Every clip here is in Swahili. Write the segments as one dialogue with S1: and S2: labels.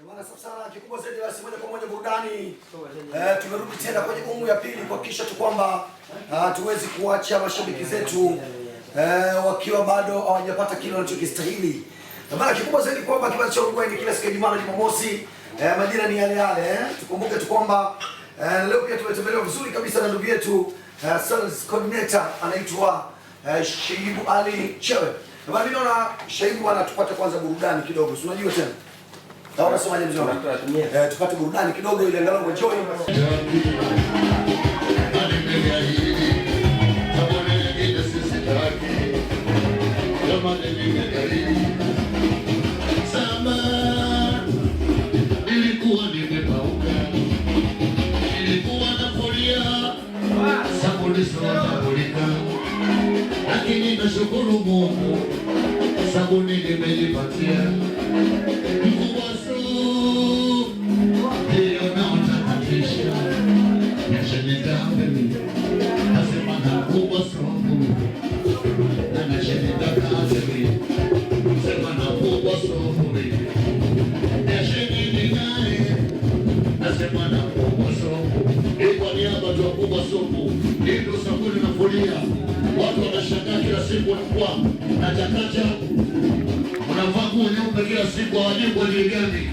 S1: Bwana, safi sana. Kikubwa zaidi basi, moja kwa moja burudani. Tumerudi tena kwenye umu ya pili kuhakikisha tu kwamba hatuwezi kuacha mashabiki zetu wakiwa bado hawajapata kile wanachokistahili. Na bana, kikubwa zaidi kwamba kibanda cha Uruguay ni kila siku ya Ijumaa na Jumamosi, majira ni yale yale. Tukumbuke tu kwamba leo pia tumetembelewa vizuri kabisa na ndugu yetu sales coordinator anaitwa Shaibu Ali Chewe. Na bana, mimi naona Shaibu anatupata kwanza burudani kidogo. Si unajua tena? Na unasemaje mzee wangu? Tupate burudani kidogo ili angalau enjoy.
S2: Nilikuwa nimepauka, nilikuwa nafulia sabuni sio, lakini nashukuru Mungu sabuni nimejipatia. Mkubwa su ndiyo naotakatisha yashenidambi nasema na mkubwa supu na nashenidakazi sema na mkubwa supu yashenidinae nasema na mkubwa supu. Hii kwa niaba tu ya mkubwa supu, hii ndio sabuni nafulia. Watu wanashangaa kila siku wanakuwa na chakacha, unavaa nguo nyeupe kila siku, hawajui kwa ajili gani?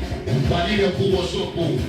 S2: Kwa ajili ya mkubwa supu.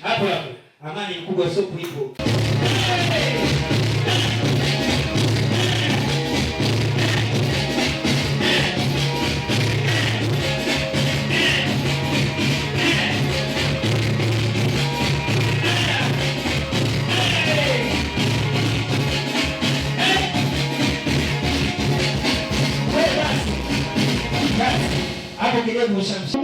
S3: Hapo hapo. Amani mkubwa supu ipo. Hapo kidogo ushamsi.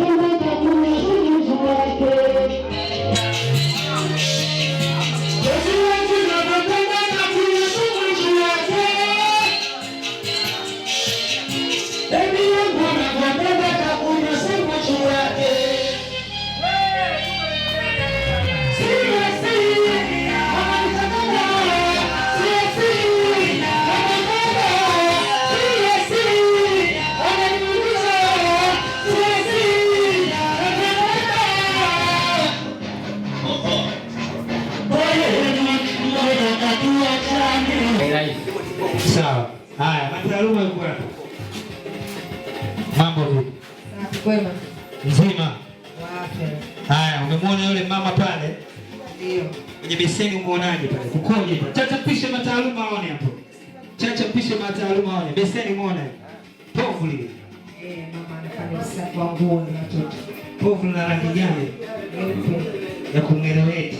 S3: Sawa. Haya, mataaluma yuko hapa. Mambo vipi?
S4: Kwema.
S3: Mzima.
S4: Wa afya.
S3: Haya, umemwona yule mama pale?
S4: Ndio.
S3: Kwenye beseni umeonaje pale? Kukoje pale? Chacha pishe mataaluma waone hapo. Chacha pishe mataaluma waone. Beseni umeona? Povu lile.
S4: Mama anafanya usafi wa nguo za watoto.
S3: Povu lina rangi gani?
S4: Nyeupe.
S3: Ya kung'ereweti.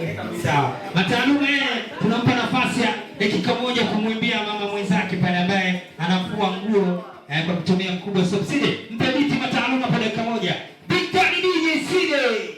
S4: Eh.
S3: Sawa. Mataaluma yeye tunampa nafasi ya Dakika moja kumwimbia mama mwenzake pale ambaye anafua nguo kwa kutumia Mkubwa Soap. Side, mpe biti mataaluma kwa dakika moja. Big Daddy DJ Side.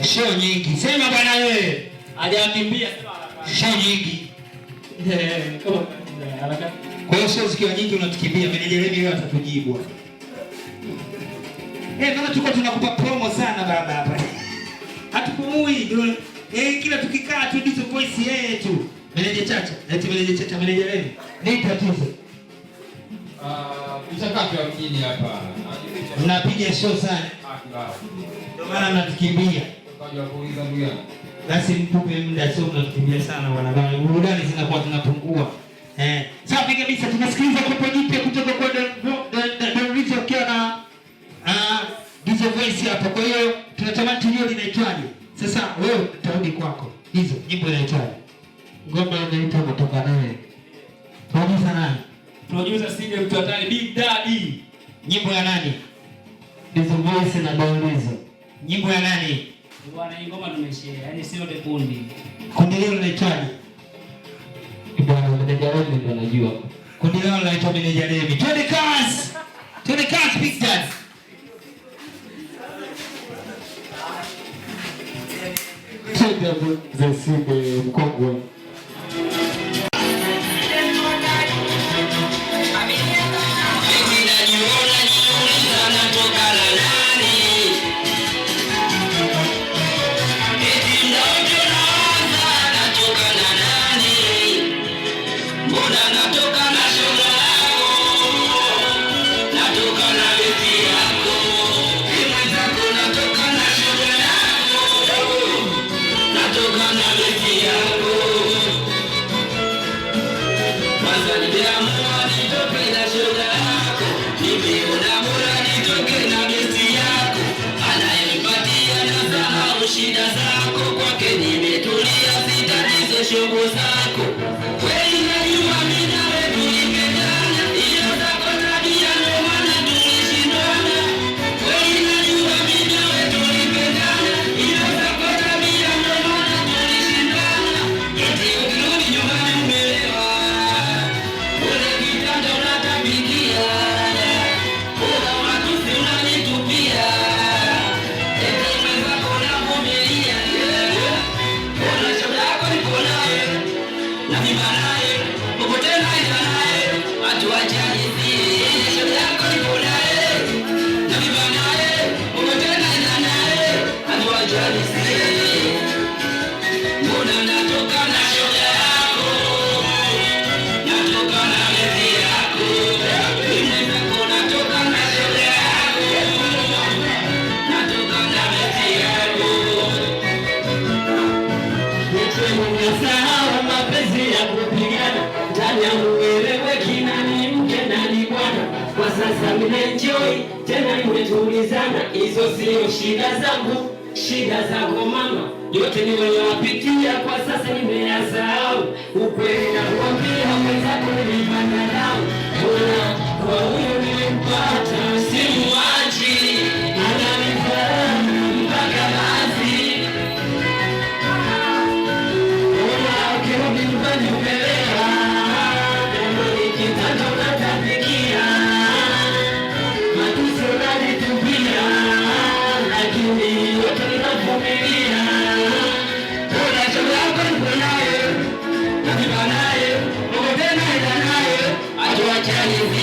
S3: Show nyingi. Sema bwana wewe.
S5: Hajakimbia.
S3: Show nyingi. Kwa hiyo show zikiwa nyingi unatukimbia, meneja Remi leo atatujibu. Maana tulikuwa tunakupa promo sana baba hapa. Hatupumui. Kila tukikaa tu ndizo voice yeye tu. Meneja Chacha, eti meneja Chacha, meneja Remi. Ni tatizo.
S6: Mchakato wa mjini hapa.
S3: Mnapiga show sana. Ndio maana mnatukimbia. Basi mtupe muda, sio mnatukimbia sana bwana. Burudani zinakuwa zinapungua. Safi kabisa, tunasikiliza kopo jipya kutoka kwa Don Rizzo akiwa na Dizzo Voice hapa. Kwa hiyo tunatamani tujue linaitwaje. Sasa wewe tutarudi kwako. Hizo nyimbo inaitwaje?
S4: Ngoma inaitwa Kutoka Naye.
S3: Producer nani?
S5: Producer Side mtu hatari, Big Daddy.
S3: Nyimbo ya nani?
S4: Dizzo Voice na Don Rizzo.
S3: Nyimbo ya nani?
S5: Bwana, hii ngoma tumeshare, yaani sio kundi.
S3: Kundi leo linaitwaje?
S4: Bwana Meneja Remi ndo anajua.
S3: Kundi lao linaitwa Meneja Remi. Twende kazi. Twende kazi Big Daddy.
S4: Twende hapo mzee Sinde mkongwe.
S5: Shida zako kwake nimetulia, sitatizo shughuli zako kweli, najua mimi nawe tulipendana, ila zako tabia ndo maana tulishindana. Kweli najua mimi nawe tulipendana, ila zako tabia ndo maana tulishindana. Eti ukirudi nyumbani umelewa, ule kitanda unatapikia, ula matusi unanitupia, eti mwenzako unavumilia, una shoga yako niko naye na mimba naye, popote naenda naye, hatuachani sie. Shoga yako niko naye na mimba naye, popote naenda naye, hatuachani sie. Mbona natoka na shoga yako, natoka na bezi yako, mwenzako natoka na shoga yako, natoka na bezi yako. Nimesahau mapenzi ya kupigana ndani ya ueleweki, nani mke nani bwana. Kwa sasa nimeenjoy tena nimetulizana, hizo sio shida zangu, shida zako mama, yote niliyoyapitia kwa sasa nimeyasahau. Ukweli nakuambia mwenzako nilifanya nao, bora kwa huyo nilimpata, simuachi, ananifaa mpaka basi. Ona ukirudi nyumbani umelewa, ni kitanda unatapikia, matusi unanitupia, lakini yote ninavumilia. Ona shoga yako niko naye, naviba naye, popote naenda naye, hatuachani.